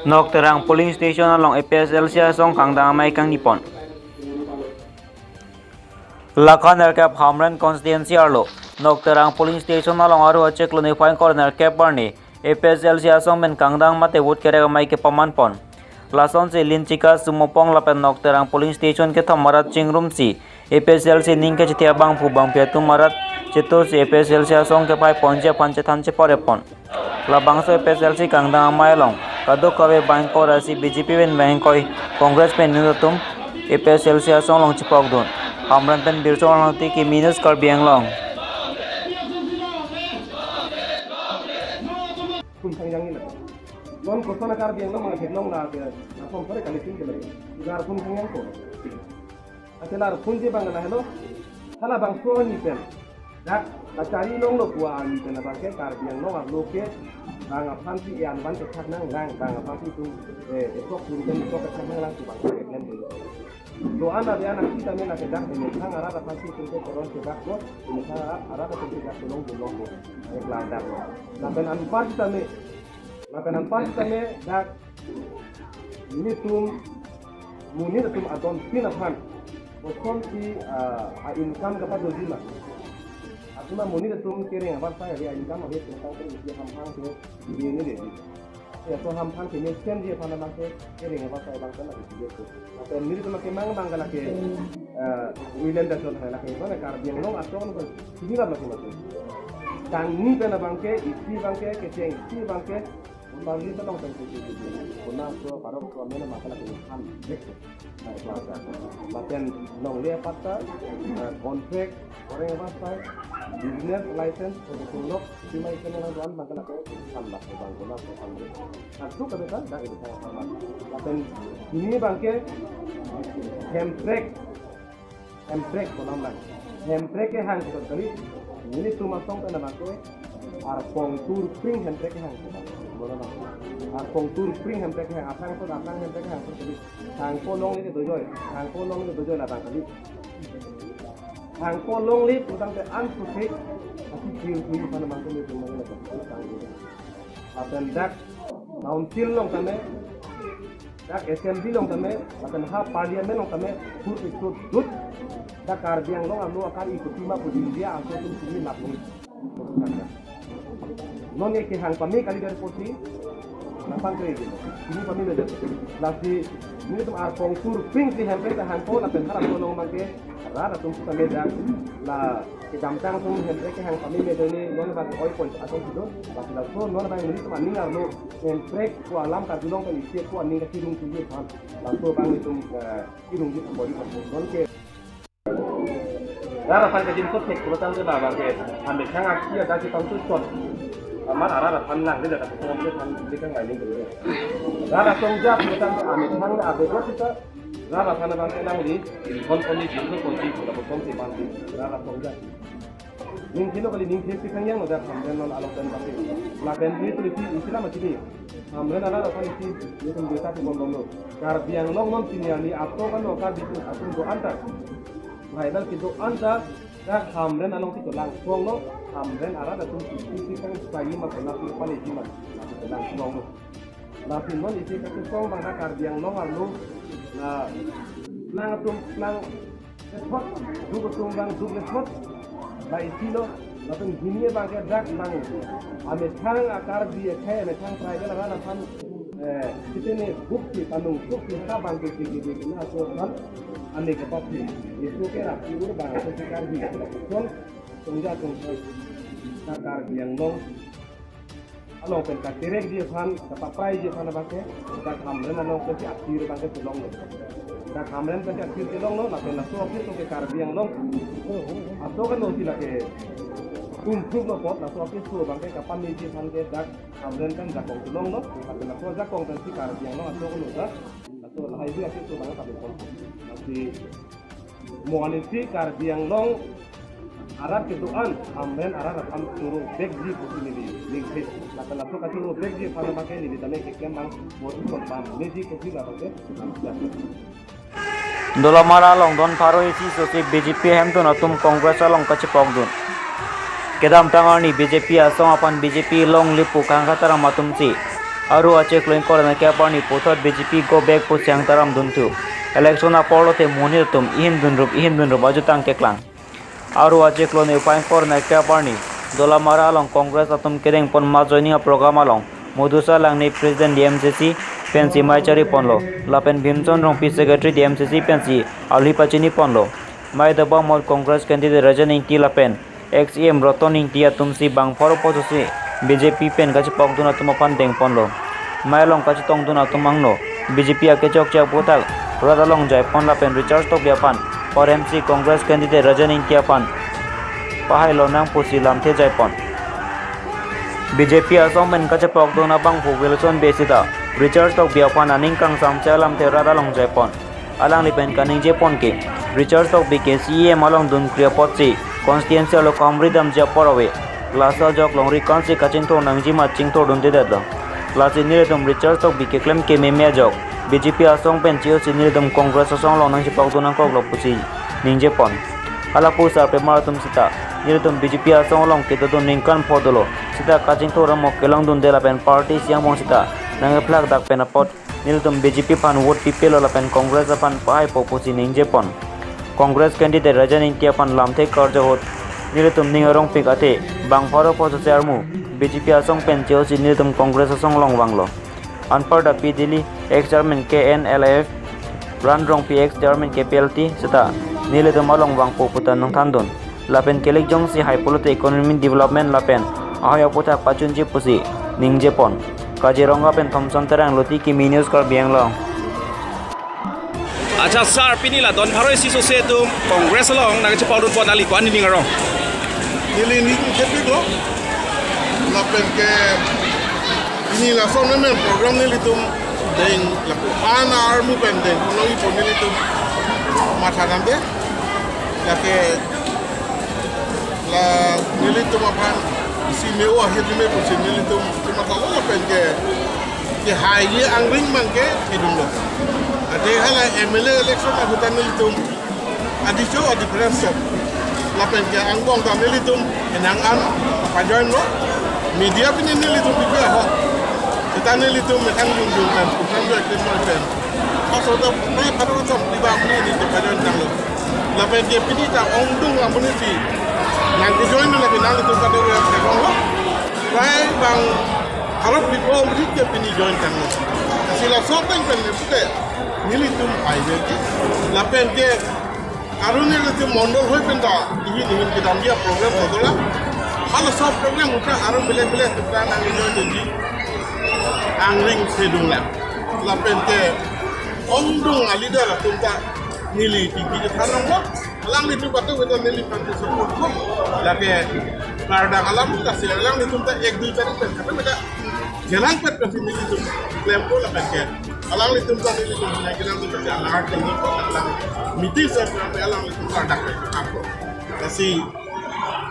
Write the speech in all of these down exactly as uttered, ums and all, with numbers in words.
Nokterang polling station along A P H L C asong kangdang amei kangni pon. Lakha nerkep Hamren constituency arlo Nokterang polling station along aru achiklo niphai ingkoi ra nerkep arni A P H L C asong pen kangdang mate vote kerek amei kepaman pon. Lasonsi Linchika, Sumopong lapen Nokterang polling station kethom arat chingrumsi A P H L C ning kachethe abangphu bangphi atum arat chetorsi A P H L C asong kepai ponji aphan chethan chepare pon. Labangso A P H L C kangdang amei along kadokave bang ingkoi ra isi B J P pen bang ingkoi, Congress pen inut atum A P H L C asong along chepokdun. Hamren pen Birsong Langti, Kimi News, Karbi Anglong. Phun khangjang ni la. Non koson a Karbi Anglong mang theklong la ke, asom sore kali tin ke lagi. Gar phun khangjang ko. Ate la phun je bang la helo. Hala bangso arni pen. Dak kachari longlo pu arni pen abang ke Karbi Anglong arlo ke bang aphansi e-an van kethak nanglang, bang aphansi itum, eh, esok pun pen esok kethak nanglang pu bang ke klem dulu. Do-an ave-an angsitame lake dak emethang arat aphansi itum ke koron kedaklo, emethang arat, arat atum ke dak longdunlongpo. Eklang dak. Lapen anpar sitame, lapen anpar sitame dak nelitum monit atum adon tin aphan kosonsi, ah, a-income kapadoji ma. Atum amonit atum kereng avarsai ave, a-income ave, tentang pen isi hamphang ke ini dei. Ya, so hamphang ke mesen ji aphan abang ke kereng avarsai abang ke lake isi dei. Lapen nelitum ke mang abang ke lake, eh, William Jason hai lake, mana Karbi Anglong asong ke sini lah lake mati. Kangni pen abang ke, isi abang ke, kecheng isi abang ke, Bang ni tolong tang sisi sisi. Kona so parok so mena masalah kini han. Lapen longle patta, eh, contract, orang apa sai, business license, so betul lok, sima ikan yang tuan makan apa, han lah, bang kona so han. Satu kami kan, dah ini saya sama. Lapen ini bang ke, hemprek, Hemprek kolam lang. Hemprek kehang ke kali. Nelitum asong pen abang ke. Arpong turpring hemprek kehang. Arpong turpring hemprek kehang. Aphrang so aphrang hemprek kehang so kali. Thangpo longle dojoi. Thangpo longle dojoi labang kali. Thangpo longle putang te an putik. Asi kir kui sana mangkali tumang le. Lapen dak council along tame, dak assembly along tame, lapen ha parliament along tame, hur isu dut, dak Karbi Anglong arlo akar ikuti ma pu India aso tum sini lap ni. Non e kehang pame kali dari porsi, lapan kali ini. Ini pame beda. Lasi, nelitum arpong turpring si hemprek kehangpo, lapen harap tolong bangke, rat atum sitame dak, la, kedamtang atum hemprek kehang pame beda ni, non bangke oi pon atum sido, lasi laso, non bang nelitum aning arlo, hemprek ko alam karjulong pen isi ko aning kachirung tinggi aphan. Laso bang itum, eh, kirung di pambori pambori. Non ke. Rara aphan kajin ko thek ko tang ke baba ke. Amethang aksi ada si pang tu son. Amar ara aphan nang de da ko tang de phan de kang lain de. Rara songja ko tang ke amethang ada ko kita. Rara aphan bang ke nang di. Kon kon di jin ko kon di ko da ko song si bang di. Rara songja. Ning thilo kali ning thil si khangjang lo dak Hamren non alok dan pati. Lapen ni tu isi isi lama sini. Hamren ala lapan isi ni tum desa tu bom bom lo. Karbi Anglong non sini ani ato kan lo Karbi tu atum do-an ta. Laidal kedo-an ta dak Hamren along si kelang song lo. Hamren arat atum isi isi kang sayi ma kona si pali isi ma. Kelang song lo. Lapen non isi kachesong bang Karbi Anglong arlo, la, lang atum, lang ethot, duk atum bang duk ethot, la isi lo, lapen hini bang ke dak bang, amethang a Karbi akhei, amethang tribal arat aphan, eh, sitene buk si, tanung buk si, ha bang ke si, si, si, na so aphan, ane ke pati, isu ke rapi ur bang, so si Karbi, son, songja song, na Karbi Anglong, along pen katerek ji aphan, kapaprai ji aphan abang ke, dak Hamren along pen si athir abang ke chelong lo. Dak Hamren pen si athir chelong lo, lapen laso office ke Karbi Anglong. Aso kan lo si lake. Tumpruk lo pot, laso office abang ke kapan ni ji aphan ke dak Hamren pen jakong chelong lo, lapen laso jakong pen si Karbi Anglong aso kan lo dak. Laso lahai ji office abang ke kapan lo. Lasi mo ani si Karbi Anglong arat kedo-an, Hamren arat aphan choro vek ji pusi neli ning thek. Lapen laso kachoro vek ji aphan abang ke neli tame keklem bang, vote kon pam, neli ji kopi abang ke. Dolamara along don pharo isi so si B J P ahemtun atum Congress along kachepokdun. Kedamtang arni B J P asong aphan B J P longle pu kangkataram atum si Aru achiklo ingkoi ra nerkep arni puthot B J P go back pu siang taram dunthu. Election apor lote monit atum ihim dunrup ihim dunrup ajutang keklang. Aru achiklo ingkoi ra nerkep arni Dolamara along Congress atum kedeng pon mass joining a program along Madhusa Langne, President D M C C pensi mei chari ponlo. Lapen Bhimson Rongpi, Secretary D M C C pensi alhi pachini ponlo. Mei dobom ahut Congress candidate Rajan Ingti lapen ex E M Roton Ingti atumsi bang pharo pososi B J P pen kachepokdun atum aphan dengponlo. Mei along kachetongdun atum angno B J P akechokche aphuthak rat along jaipon lapen Richard Tokbi aphan paremsi Congress candidate Rajan Ingti aphan pahai lonang pusi lamthe jaipon. B J P asong pen kachepokdun abangphu Wilson Bey sita Richard Tokbi aphan aning kangsamse alamthe rat along jaipon. Alangli pen kaningje pon ke, Richard Tokbi ke C E M along dunkri apotsi constituency along kahumri damji apor ave. Laso ajok longri kansi kachingthur nangji ma chingthur dundedetlo. Lasi nelitum Richard Tokbi keklem kememe ajok B J P asong pen che-osi nelitum Congress asong along nangchepokdun nangkoklo pusi ningje pon. Hala pu sarpimar atum sita nelitum B J P asong along kedodun ningkan pho dolo. Sita kachingthur amo kelongdunde lapen party isi angbong sita nangkeplak dak pen apot nelitum B J P aphan vote pipelo lapen Congress aphan pahaipo pusi ningje pon. Congress candidate Rajan Ingti aphan lamthe karju ahut nelitum ning arongpik athe bang pharo pososi armu B J P asong pen che-osi nelitum Congress asong along vanglo. Anparta P Dili, ex chairman K N L F, Ran Rongpi, ex chairman K P L T sita nelitum along vangpo puta nangthandun. Lapen kelik jongsi hai pulote economic development lapen ahoi aphuthak pachunji pusi ningje pon. Kaziranga pen Thomson Terang, Loti Kimi News, Karbi Anglong. Acha sir, pini la don pharo isi sose atum Congress along nangchepokdun pon, nangli ko-an ning arong? Neli ning thepiklo. Lapen ke pini laso amen program nelitum deng lapu an armu pen dengponlo pu nelitum matha damde. Lake la nelitum aphan isi me-o ahirjume pusi nelitum chemathalo lapen ke, ke hai ye angring abang ke idunlo. Ade hala M L A election ahut ta nelitum adicho adifference lapen ke angbong ta nelitum enang an pajoinlo. Media pini nelitum bibi ahok. Sita nelitum methang jungjung pen, program join pen, pen. Aso ta pai pada macam tiba pini nelitum pajoin tanglo. Lapen ke pini ta ongdung amonit si nangkejoin lo, lapen nanglitum kado ya ke onglo. Pai bang harap di ko amonit ke pini join tanglo. Sila sopeng pen le pute nelitum ai de. Lapen ke aru nelitum mondol hoi pen ta ihin ihin kedamji aprogram kodola. Hala sob program uta aru belek belek atum ta nangjoin deji. Angring sedung la. Lapen ke ongdung aleader atum ta neli tingki je tharong lo. Alanglitum katu kita neli party support lo. Lake kardang alam ta si alanglitum ta ek dui tarik pen katu kita jalan pet kasi nelitum klempo lapen ke alanglitum ta nelitum na kita tu kerja alang tum ko alang meeting sa alanglitum kardang pen ako. Kasi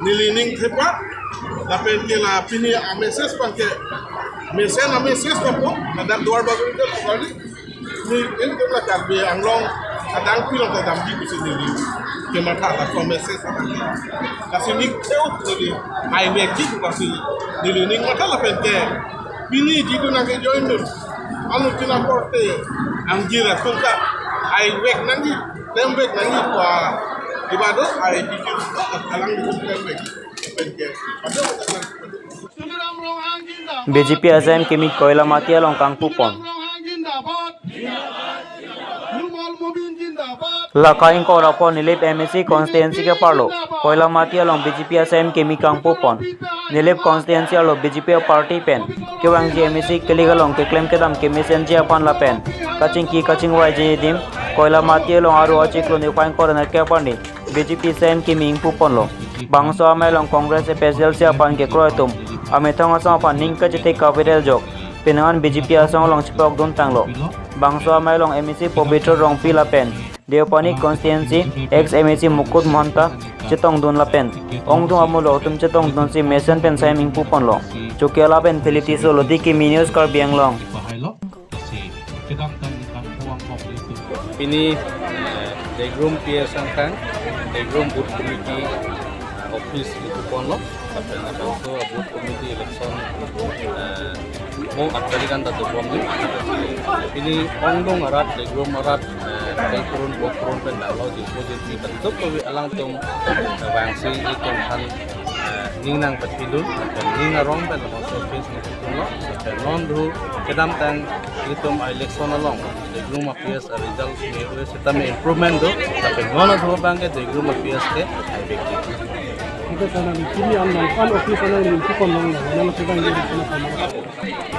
neli ning thepa lapen ke la pini a-message abang ke mesen a-message pa po, ladak Duar Bagori ke kali. Ni ini ke la Karbi Anglong adang pilong ta damji pusi neli kematha laso message abang ke. Kasi ning theo neli ai vekji pu kasi neli ning matha lapen ke pini jitu nangkejoin dun. Anuttin akorte angjir atum ta ai vek nangji, klem vek nangji pa iba do ai jitu alang klem vek. Lapen ke pada pada B J P a-C E M kimi Koilamati along kangpu pon. Lake ingkoi ra pho Nilip M A C constituency ke-arlo Koilamati along B J P a-C E M kimi kangpu pon. Nilip constituency arlo B J P party pen kevangji M A C kelik along keklem kedam kemesenji aphan lapen kachingki kachingvaiji adim Koilamati along aru achiklo ingkoi ra nerkep arni B J P a-C E M kimi ingpu ponlo. Bangso amei along Congress A P H L C aphan kekroi atum amethang asong aphan ning kachethek kaviral ajok penang an B J P asong along chepokdun tanglo. Bangso amei along M A C Pobitro Rongpi lapen Deopani constituency ex M A C Mukut Mahanta chetongdun lapen ongdung amuluk atum chetongdunsi mesen pen C E M ingpu ponlo. Chokihola pen Philip Tisso, Loti Kimi News, Karbi Anglong. Pini, eh, Degrum P A Sangthang, Degrum Booth Committee, eh, Office ilitum ponlo, lapen labangso a-booth committee election, eh, mo attarik an ta dobom ni. Pini ongdung arat, Degrum arat, eh, Degrum, Bokrun pen dalo, jirpo jirpi, pentuk kove alangtum, eh, vangsi ilitum aphan, eh, ning nangpatidun, lapen ning arong pen labangso office ilitum ponlo, lapen non dhu kedamtang ilitum a-election along Degrum a-P S a-result me-ave setame improvement do, lapen non dhu abangke Degrum a-P S ke haibek. Itu sana di sini an, an office ana ini itu kondong na, mana kita ini di sana sama.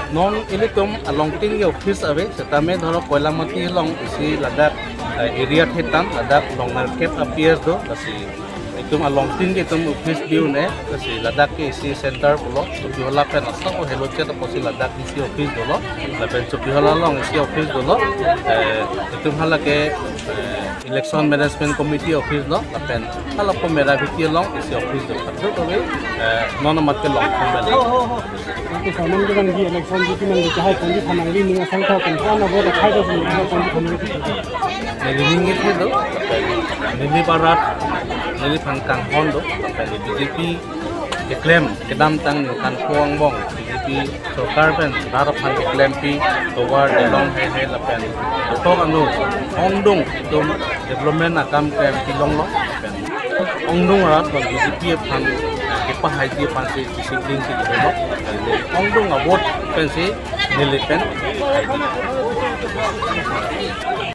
Non ilitum alongtin ke office ave, setame dhoro Koilamati along isi ladak, eh, area thetan, ladak longnerkep a-P S do, lasi itum alongtin ke itum office bi un-e, lasi ladak ke isi center pulo, Chokihola pen asap o helochet apotsi ladak isi office dolo, lapen Chokihola along isi office dolo, eh, itum hala ke, eh, Election Management Committee office lo, lapen hala ko Meraviti along isi office do. Kadokave, eh, non amat ke longthom pen. Itu saman ke kan di election di kiman di jahai kondi thanang di ninga sang tha kan sana vote khai da sini kondi thanang di. Neli ning ke do, neli parat, neliphan kanghon do, lapen B J P keklem kedamtang ningkan pho angbong B J P sorkar pen rat aphan keklempi tovar dolong heihei lapen kotok anu ongdung itum development akam klem kelonglo, lapen ongdung arat abang B J P aphan kepahaiji aphansi discipline si dolo, ongdung a-vote pensi neli pen